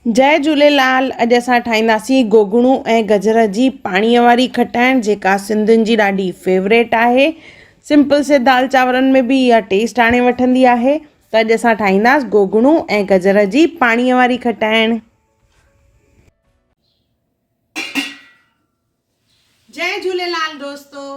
جئي جهوليلال اڄ اسان ٺاهينداسين گوگڙو ۽ گجر جي پاڻيء واري کٽائڻ جيڪا سنڌين جي ڏاڍي فيوريٽ آهي سمپل سي دال چانورن ۾ به اها ٽيسٽ آڻي وٺندي آهي ته اڄ اسان ٺاهينداس گوگڙو ۽ گجر جي پاڻيء واري کٽائڻ. جئي جهوليلال دوستو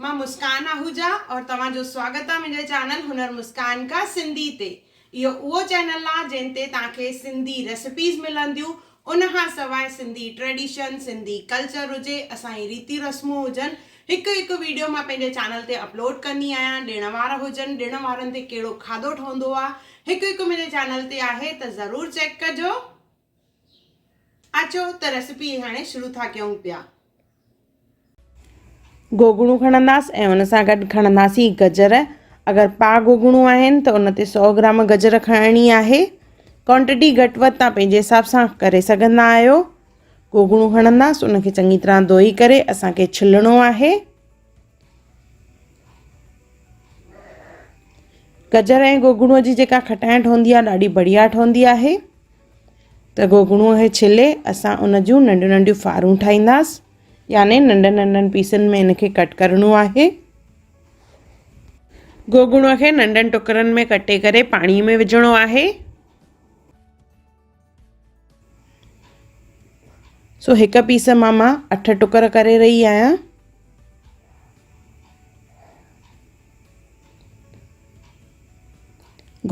مان مسڪان آهوجا اور توهان جو سواگت آ منهنجي چينل هنر مسڪان کا سنڌي تي اهو اهو چينل آ جنهن تي توهان کي سنڌي ريسيپيز ملنديون ان کان سواء سنڌي ٽريڊيشن سنڌي ڪلچر هجي اسان جي ريتي رسمون هجن هڪ هڪ ويڊيو مان پنهنجي چينل تي اپلوڊ ڪندي آهيان ڏڻ وار هجن ڏڻ وارن تي ڪهڙو کاڌو ٺهندو آ هڪ هڪ منهنجي چينل تي آهي ته ضرور چيڪ ڪجو. اچو ته ريسيپي هاڻي شروع ٿا ڪيون پيا. گوگڙو کڻنداس ۽ ان سان گڏ کڻنداسين گجر. اگر پاء گوگڙو آهن ته ان تي سئو گرام گجر کڻڻي آهي. ڪوانٽٽي گهٽ وڌ توهان پنهنجي حساب سان ڪري سگهندا آهيو. گوگڙو کڻنداس ان کي چڱي طرح ڌوئي ڪري اسان کي ڇلڻو آهي. گجر ۽ گوگڙو جي جيڪا کٽائڻ ٺهندي آهي ڏاڍي بڙيا ٺهندي آهي. ته گوگڙوء کي ڇلي اسان ان جون ننڍيون ننڍيون ڦارون ٺاهينداس يعني ننڍن ننڍن پيسن ۾ ان کي ڪٽ ڪرڻو آهي. گوگڙوء کي ننڍن ٽڪرن ۾ ڪٽي ڪري پاڻي ۾ وجهڻو آهي. سو هڪ پيس مان مان اٺ ٽڪر ڪري رهي آهيان.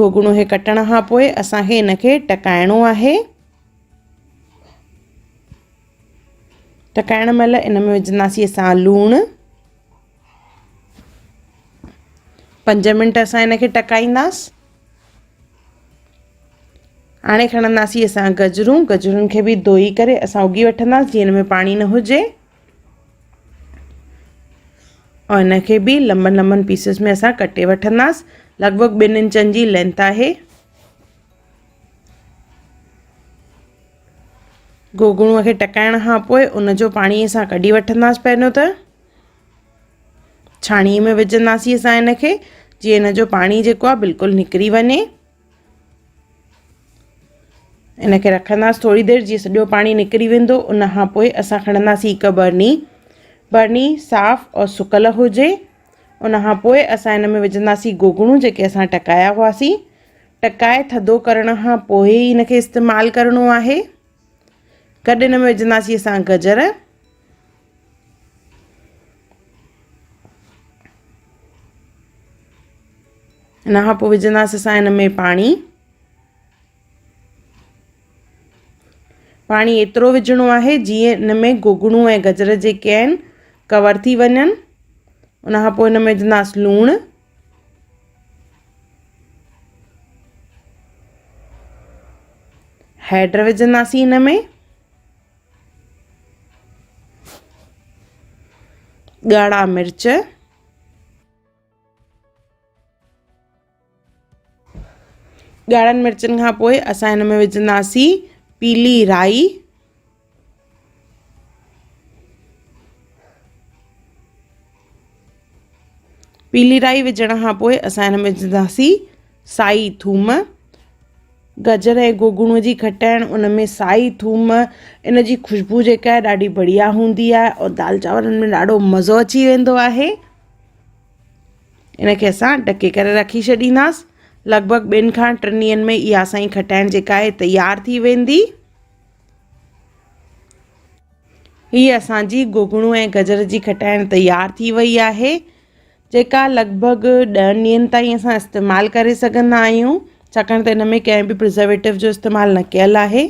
گوگڙو کي ڪٽڻ کان پوء اسان کي ان کي ٽڪائڻو آهي. ٽڪائڻ مهل ان ۾ وجهنداسين اسان لوڻ. پنج منٽ اسان ان کي ٽڪائينداس. هاڻي کڻنداسين اسان گجرون. گجرن کي به ڌوئي ڪري اسان اگهي وٺنداس جيئن ان ۾ پاڻي نه هجي. ۽ ان کي به لمبن لمبن پيسز ۾ اسان ڪٽي وٺنداس لڳ ڀڳ ٻن انچن جي لينٿ آهي گوگڙو کي ٽڪائڻ کان پوء ان جو پاڻي اسان ڪڍي وٺنداس پهريون ته ڇاڻي ۾ وجهنداسين اسان ان کي جيئن ان جو پاڻي جيڪو آهي بلڪل نڪري وڃي ان کي رکنداسين ٿوري دير جيئن سڄو پاڻي نڪري ويندو ان کان پوء اسان کڻنداسين هڪ برني برني صاف اور سڪل هجي ان کان پوء اسان ان ۾ وجهنداسين گوگڙو جيڪي اسان ٽڪايا هئاسين ٽڪائي ٿڌو ڪرڻ کان پوء ئي ان کي استعمال ڪرڻو آهي گڏ ان ۾ وجهنداسين اسان گجر ان کان پوء وجهنداسين اسان ان ۾ پاڻي پاڻي ايترو وجهڻو آهي جيئن ان ۾ گوگڙو ۽ گجر جيڪي آهن ڪور ٿي وڃن ان کان پوء ان ۾ وجهنداسين لوڻ هيڊ وجهنداسين ان ۾ ڳاڙها مرچ ڳاڙهن مرچن کان پوء اسان هن ۾ وجهنداسين پيلي رائي پيلي رائي وجهڻ کان پوء اسان هن ۾ وجهنداسين سائي ٿوم گجر ۽ گوگڙو جي کٽائڻ ان ۾ سائي ٿوم ان جي خوشبو جيڪا آهي ڏاڍي بڙهيا هوندي آهي اور دال چانورن ۾ ڏاڍو مزو اچي ويندو آهي ان کي اسان ڍڪي ڪري رکي ڇڏينداس لڳ ڀڳ ٻن کان ٽن ڏينهن ۾ اها اسان جي کٽائڻ جيڪا آهي تيار ٿي ويندي هي اسان جي گوگڙو ۽ گجر جي کٽائڻ تيار ٿي وئي آهي جيڪا لڳ ڀڳ ڏهن ڏينهن تائين اسان استعمال ڪري سگهندا آهيون ڇاڪاڻ ته ان ۾ ڪنهن به پرزرويٽو جو استعمال نه ڪيل آهي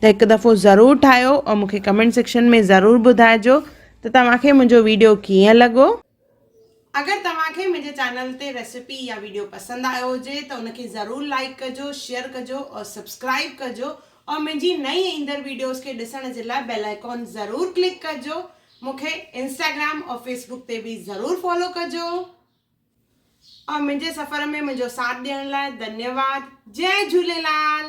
ته هڪ دفعو ضرور ٺاهيو ۽ مون کي ڪمينٽ سيڪشن ۾ ضرور ٻڌائجو ته توهان کي منهنجو ويڊيو ڪيئن لڳو. اگر توهان کي منهنجي چينل تي ريسيپي يا ويڊيو پسند آيو هجي ته ان کي ضرور لائيڪ ڪجو شيئر ڪجو اور سبسڪرائيب ڪجو اور منهنجي نئين ايندڙ ويڊيوز کي ڏسڻ جي لاء بيل آئيڪان ضرور ڪلڪ ڪجو مون کي انسٽاگرام اور فيس بڪ تي به ضرور فالو ڪجو اور منهنجي سفر ۾ منهنجو ساٿ ڏيڻ لاء ڌنيواد جئي جهوليلال.